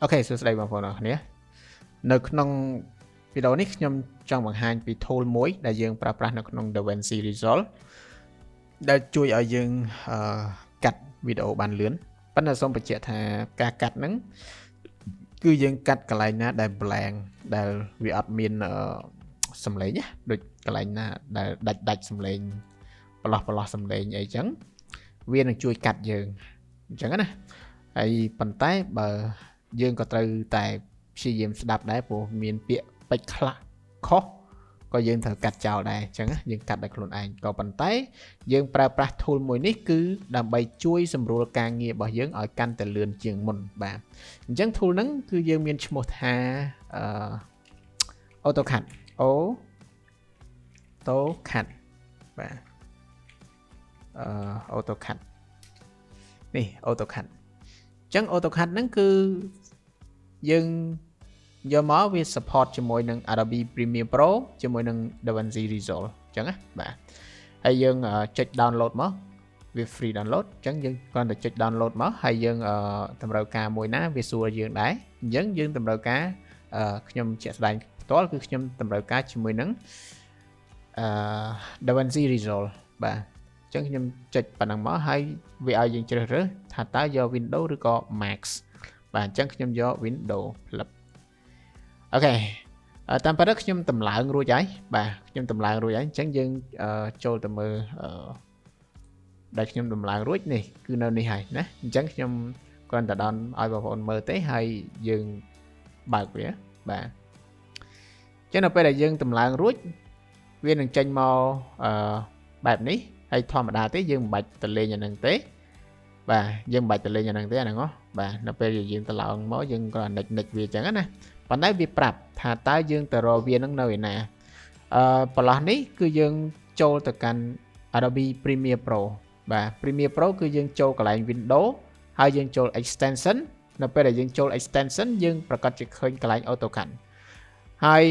OK សួស្តីបងប្អូនអរគ្នានៅក្នុងវីដេអូនេះខ្ញុំចង់បង្ហាញពី tool មួយដែលយើងប្រើប្រាស់នៅក្នុង DaVinci Resolve ដែលជួយឲ្យយើងអឺកាត់វីដេអូបានលឿនប៉ុន្តែសូមបញ្ជាក់ថាការកាត់ហ្នឹងគឺយើងកាត់កន្លែងណាដែល blank ដែលវាអត់មានអឺសំឡេងណាដូចកន្លែងណាដែលដាច់ដាច់សំឡេងប្រឡោះប្រឡោះសំឡេងអីចឹងវានឹងជួយកាត់យើងអញ្ចឹងណាហើយប៉ុន្តែបើយើងក៏ត្រូវតែព្យាយាមស្ដាប់ដែរព្រោះមានពាក្យពេចន៍ខ្លះខុសក៏យើងត្រូវកាត់ចោលដែរអញ្ចឹងយើងកាត់ដោយខ្លួនឯងក៏ប៉ុន្តែយើងប្រើប្រាស់ tool មួយនេះគឺដើម្បីជួយសម្រួលការងាររបស់យើងឲ្យកាន់តែលឿនជាងមុនបាទអញ្ចឹង tool ហ្នឹងគឺយើងមានឈ្មោះថាអឺ AutoCut AutoCut បាទអឺ AutoCut នេះ AutoCut អញ្ចឹង AutoCut ហ្នឹងគឺយើងយកមកវា support ជាមួយនឹង Adobe Premiere Pro ជាមួយនឹង DaVinci Resolve អញ្ចឹងណាបាទហើយយើងចុច download មកវា free download អញ្ចឹងយើងគ្រាន់តែចុច download មកហើយយើងតម្រូវការមួយណាវាសួរយើងដែរអញ្ចឹងយើងតម្រូវការខ្ញុំជាក់ស្ដែងផ្ទាល់គឺខ្ញុំតម្រូវការជាមួយនឹងអឺ DaVinci Resolve បាទអញ្ចឹងខ្ញុំចុចប៉ុណ្ណឹងមកហើយវាឲ្យយើងជ្រើសរើសថាតើយក Windows ឬក៏ Mac បាទអញ្ចឹងខ្ញុំយក Windows ផ្លឹប OK តាមពិតខ្ញុំតម្លើងរួចហើយបាទខ្ញុំតម្លើងរួចហើយអញ្ចឹងយើងចូលទៅមើលដែលខ្ញុំតម្លើងរួចនេះគឺនៅនេះហើយណាអញ្ចឹងខ្ញុំគ្រាន់តែ down ឲ្យបងប្អូនមើលទេហើយយើងបើកវាបាទអញ្ចឹងនៅពេលដែលយើងតម្លើងរួចវានឹងចេញមកអឺបែបនេះហើយធម្មតាទេយើងមិនបាច់ទៅលេងអានឹងទេបាទយើងមិនបាច់ទៅលេងអានឹងទេអាហ្នឹងហ៎បាទនៅពេលយើងទៅឡើងមកយើងក៏និចនិចវាអញ្ចឹងណាប៉ុន្តែវាប្រាប់ថាតើយើងទៅរកវានឹងនៅឯណាអឺប្រឡោះនេះគឺយើងចូលទៅកាន់ Adobe Premiere Pro បាទ Premiere Pro គឺយើងចូលកន្លែង Window ហើយយើងចូល extension នៅពេលដែលយើងចូល extension យើងប្រកាសជាឃើញកន្លែង AutoCut ហើយ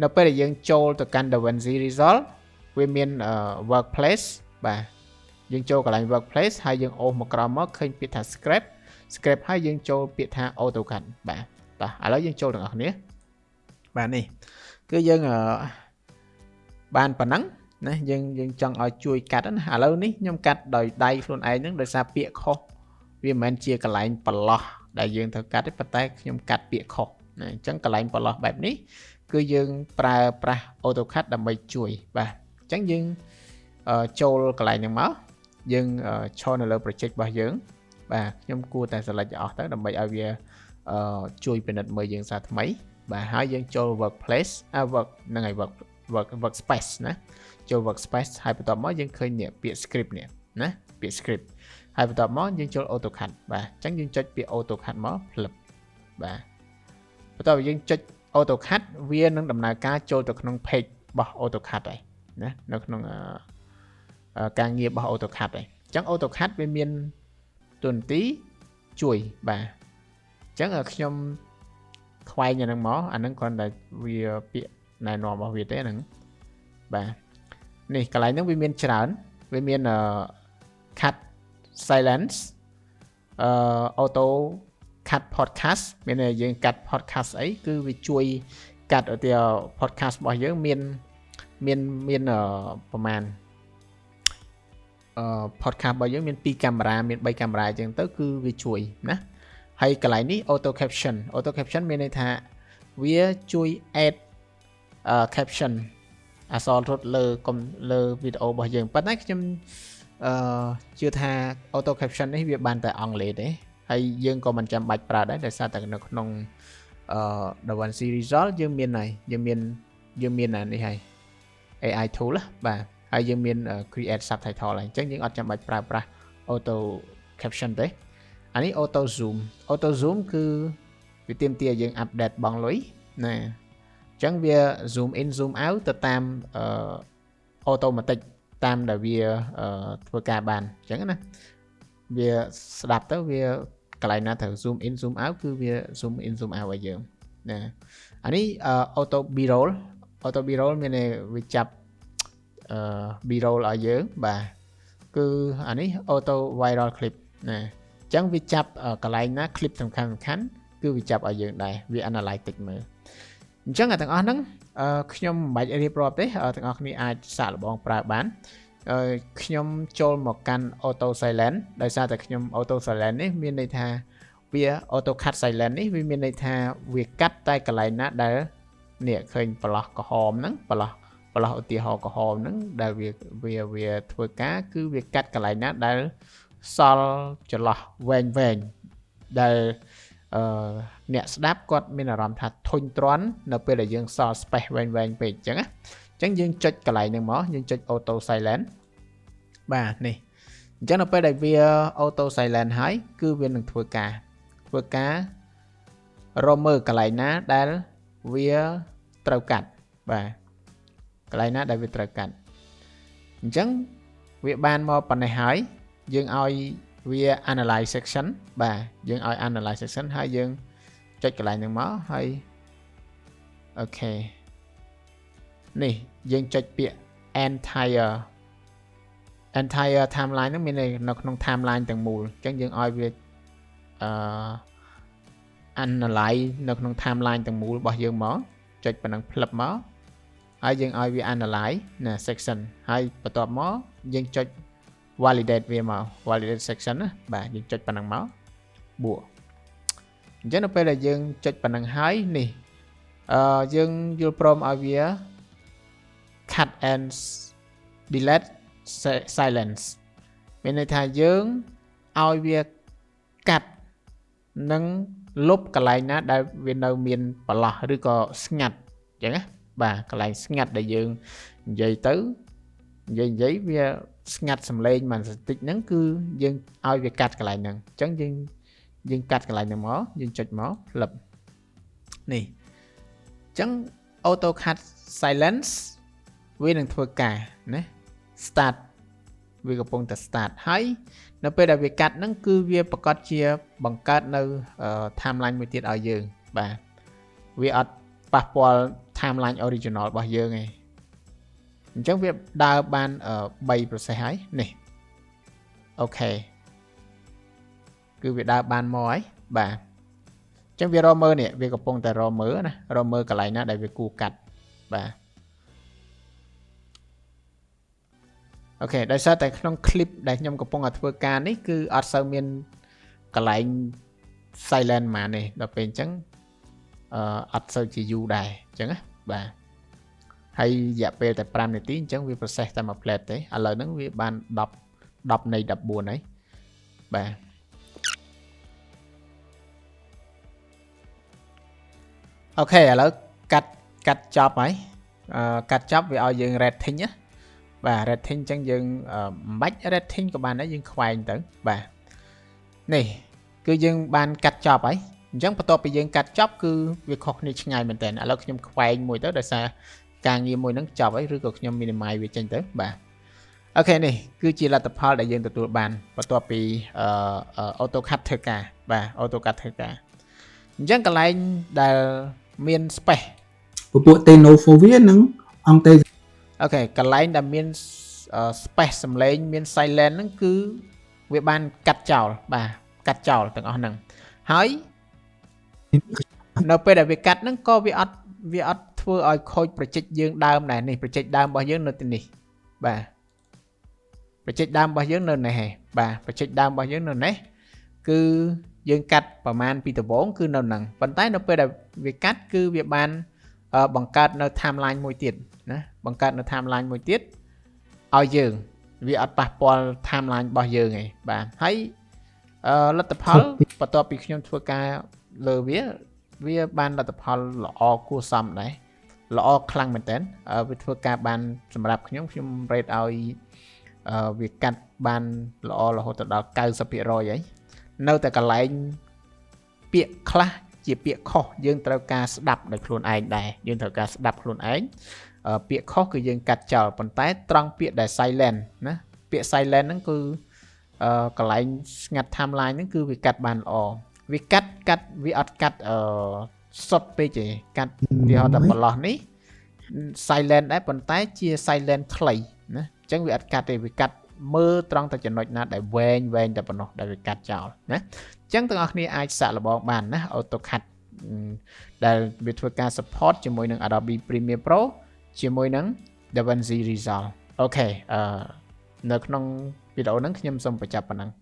នៅពេលដែលយើងចូលទៅកាន់ DaVinci Resolve វាមាន workplace បាទយើងចូលកន្លែង workplace ហើយយើងអូសមកក្រោមមកឃើញពាក្យថា script script ហើយយើងចូលពាក្យថា AutoCut បាទតោះឥឡូវយើងចូលទាំងអស់គ្នាបាទនេះគឺយើងបានប៉ុណ្ណឹងណាយើងយើងចង់ឲ្យជួយកាត់ណាឥឡូវនេះខ្ញុំកាត់ដោយដៃខ្លួនឯងហ្នឹងដោយសារពាក្យខុសវាមិនមែនជាកន្លែងប្រឡោះដែលយើងត្រូវកាត់ទេប៉ុន្តែខ្ញុំកាត់ពាក្យខុសណាអញ្ចឹងកន្លែងប្រឡោះបែបនេះគឺយើងប្រើប្រាស់ AutoCut ដើម្បីជួយបាទអញ្ចឹងយើងចូលកន្លែងហ្នឹងមកយើងឈរនៅលើ project របស់យើងបាទខ្ញុំគួរតែ select អស់ទៅដើម្បីឲ្យវាជួយពិនិត្យមើលយើងសារថ្មីបាទហើយយើងចូល workplace អា work ហ្នឹងហើយ work workspace ណាចូល workspace ហើយបន្ទាប់មកយើងឃើញនេះពាក្យ script នេះណាពាក្យ script ហើយបន្ទាប់មកយើងចូល AutoCut បាទអញ្ចឹងយើងចុចពាក្យ AutoCut មកផ្លឹបបាទបន្ទាប់យើងចុច AutoCut វានឹងដំណើរការចូលទៅក្នុង page របស់ AutoCut ហើយណានៅក្នុងការងាររបស់ AutoCut ហើយអញ្ចឹង AutoCut វាមានតួនាទីជួយបាទអញ្ចឹងខ្ញុំខ្វែងអាហ្នឹងមកអាហ្នឹងគ្រាន់តែវាពាក្យណែនាំរបស់វាទេហ្នឹងបាទនេះកន្លែងហ្នឹងវាមានច្រើនវាមាន cut silence អឺ auto cut podcast មានន័យយើងកាត់ podcast អីគឺវាជួយកាត់ឧទាហរណ៍ podcast របស់យើងមានមានមានប្រហែលអឺ podcast របស់យើងមាន2កាមេរ៉ាមាន3កាមេរ៉ាអញ្ចឹងទៅគឺវាជួយណាហើយកន្លែងនេះ auto caption auto caption មានន័យថាវាជួយ add caption អក្សររត់លើកុំលើវីដេអូរបស់យើងប៉ុន្តែខ្ញុំអឺជឿថា auto caption នេះវាបានតែអង់គ្លេសទេហើយយើងក៏មិនចាំបាច់ប្រើដែរដោយសារតែនៅក្នុងអឺ DaVinci Resolve យើងមានហើយយើងមានយើងមានអានេះហើយ AI tool បាទហើយយើងមាន create subtitle ហើយអញ្ចឹងយើងអត់ចាំបាច់ប្រើប្រាស់ auto caption ទេអានេះ auto zoom auto zoom គឺវាទាមទារឲ្យយើង update បង់លុយណាអញ្ចឹងវា zoom in zoom out ទៅតាមអឺ automatic តាមដែលវាធ្វើការបានអញ្ចឹងណាវាស្ដាប់ទៅវាកន្លែងណាត្រូវ zoom in zoom out គឺវា zoom in zoom out ឲ្យយើងណាអានេះ auto b roll auto b roll មានន័យវាចាប់អឺ b roll ឲ្យយើងបាទគឺអានេះ auto viral clip ណាអញ្ចឹងវាចាប់កន្លែងណា clip សំខាន់សំខាន់ គឺវាចាប់ឲ្យយើងដែរវា analyze តិចមើលអញ្ចឹងអាទាំងអស់ហ្នឹងខ្ញុំមិនបាច់រៀបរាប់ទេទាំងអស់គ្នាអាចសាកល្បងប្រើបានអឺខ្ញុំចូលមកកាន់ auto silent ដោយសារតែខ្ញុំ auto silent នេះមានន័យថាវា auto cut silent នេះវាមានន័យថាវាកាត់តែកន្លែងណាដែលនេះឃើញប្រឡោះក្រហមហ្នឹងប្រឡោះប្រឡោះឧទាហរណ៍ក្រហមហ្នឹងដែលវាវាវាធ្វើការគឺវាកាត់កន្លែងណាដែលសល់ចន្លោះវែងវែងដែលអឺអ្នកស្ដាប់គាត់មានអារម្មណ៍ថាធុញទ្រាន់នៅពេលដែលយើងសល់ space វែងវែងពេកអញ្ចឹងណាអញ្ចឹងយើងចុចកន្លែងហ្នឹងមកយើងចុច auto silent បាទនេះអញ្ចឹងនៅពេលដែលវា auto silent ហើយគឺវានឹងធ្វើការរកមើលកន្លែងណាដែលវាត្រូវកាត់បាទកន្លែងណាដែលវាត្រូវកាត់អញ្ចឹងវាបានមកប៉ុណ្ណេះហើយយើងឲ្យវា analyze section បាទយើងឲ្យ analyze section ហើយយើងចុចកន្លែងហ្នឹងមកហើយ OK នេះយើងចុចពាក្យ entire timeline ហ្នឹងមានន័យនៅក្នុង timeline ទាំងមូលអញ្ចឹងយើងឲ្យវាអឺ analyze នៅក្នុង timeline ទាំងមូលរបស់យើងមកចុចប៉ុណ្ណឹងផ្លឹបមកហើយយើងឲ្យវា analyze ណា section ហើយបន្ទាប់មកយើងចុច validate វាមក validate section ណាបាទយើងចុចប៉ុណ្ណឹងមកបួកអញ្ចឹងនៅពេលដែលយើងចុចប៉ុណ្ណឹងហើយនេះអឺយើងយល់ព្រមឲ្យវា cut and delete silence មានន័យថាយើងឲ្យវាកាត់និងលុបកន្លែងណាដែលវានៅមានប្រឡោះឬក៏ស្ងាត់អញ្ចឹងណាបាទកន្លែងស្ងាត់ដែលយើងនិយាយទៅនិយាយនិយាយវាស្ងាត់សំឡេងមិនបន្តិចហ្នឹងគឺយើងឲ្យវាកាត់កន្លែងហ្នឹងអញ្ចឹងយើងយើងកាត់កន្លែងហ្នឹងមកយើងចុចមកផ្លឹបនេះអញ្ចឹង auto cut silence វានឹងធ្វើការណា start វាកំពុងតែ start ហើយនៅពេលដែលវាកាត់ហ្នឹងគឺវាប្រកាសជាបង្កើតនៅ timeline មួយទៀតឲ្យយើងបាទវាអត់ប៉ះពាល់ timeline original របស់យើងទេអញ្ចឹងវាដើរបាន3 process ហើយនេះ OK គឺវាដើរបានមកហើយបាទអញ្ចឹងវារកមើលនេះវាកំពុងតែរកមើលណារកមើលកន្លែងណាដែលវាគួរកាត់បាទ OK ដោយសារតែក្នុង clip ដែលខ្ញុំកំពុងតែធ្វើការនេះគឺអត់សូវមានកន្លែង silent ហ្មងនេះដល់ពេលអញ្ចឹងអឺអត់សូវជាយូរដែរអញ្ចឹងណាបាទហើយរយៈពេលតែ5នាទីអញ្ចឹងវា process តែមួយ plate ទេឥឡូវហ្នឹងវាបាន10 10នៃ14ហើយបាទ OK ឥឡូវកាត់កាត់ចប់ហើយអឺកាត់ចប់វាឲ្យយើង rating ណាបាទ rating អញ្ចឹងយើងមិនបាច់ rating ក៏បានដែរយើងខ្វែងទៅបាទនេះគឺយើងបានកាត់ចប់ហើយអញ្ចឹងបន្ទាប់ពីយើងកាត់ចប់គឺវាខុសគ្នាឆ្ងាយមែនតើឥឡូវខ្ញុំខ្វែងមួយទៅដោយសារការងារមួយហ្នឹងចប់ហើយឬក៏ខ្ញុំ minimize វាចេញទៅបាទ OK នេះគឺជាលទ្ធផលដែលយើងទទួលបានបន្ទាប់ពីអឺ auto cut ធ្វើការបាទ auto cut ធ្វើការអញ្ចឹងកន្លែងដែលមាន space ពពួក tenofovir និងអង់តេ OK កន្លែងដែលមាន space សំឡេងមាន silent ហ្នឹងគឺវាបានកាត់ចោលបាទកាត់ចោលទាំងអស់ហ្នឹងហើយនៅពេលដែលវាកាត់ហ្នឹងក៏វាអត់ធ្វើឲ្យខូច project យើងដើមដែរនេះ project ដើមរបស់យើងនៅទីនេះបាទ project ដើមរបស់យើងនៅនេះហេបាទ project ដើមរបស់យើងនៅនេះគឺយើងកាត់ប្រមាណពីដំបូងគឺនៅហ្នឹងប៉ុន្តែនៅពេលដែលវាកាត់គឺវាបានបង្កើតនៅ timeline មួយទៀតណាបង្កើតនៅ timeline មួយទៀតឲ្យយើងវាអត់ប៉ះពាល់ timeline របស់យើងឯងបាទហើយលទ្ធផលបន្ទាប់ពីខ្ញុំធ្វើការលើវាវាបានលទ្ធផលល្អគួរសមដែរល្អខ្លាំងមែនតើវាធ្វើការបានសម្រាប់ខ្ញុំខ្ញុំ rate ឲ្យវាកាត់បានល្អរហូតដល់90%ហើយនៅតែកន្លែងពាក្យខ្លះជាពាក្យខុសយើងត្រូវការស្ដាប់ដោយខ្លួនឯងដែរយើងត្រូវការស្ដាប់ខ្លួនឯងពាក្យខុសគឺយើងកាត់ចោលប៉ុន្តែត្រង់ពាក្យដែល silent ណាពាក្យ silent ហ្នឹងគឺកន្លែងស្ងាត់ timeline ហ្នឹងគឺវាកាត់បានល្អវាកាត់កាត់វាអត់កាត់អឺសុតពេកទេកាត់វាហៅថាប្រឡោះនេះ silent ដែរប៉ុន្តែជា silent ខ្លីណាអញ្ចឹងវាអត់កាត់ទេវាកាត់ មើលត្រង់តែចំណុចណាដែលវែងវែងតែប៉ុណ្ណោះដែលវាកាត់ចោលណាអញ្ចឹងទាំងអស់គ្នាអាចសាកល្បងបានណា auto cut ដែលវាធ្វើការ support ជាមួយនឹង Adobe Premiere Pro ជាមួយនឹង DaVinci Resolve។ OK អឺនៅក្នុងវីដេអូហ្នឹងខ្ញុំសូមបញ្ចប់ប៉ុណ្ណឹង។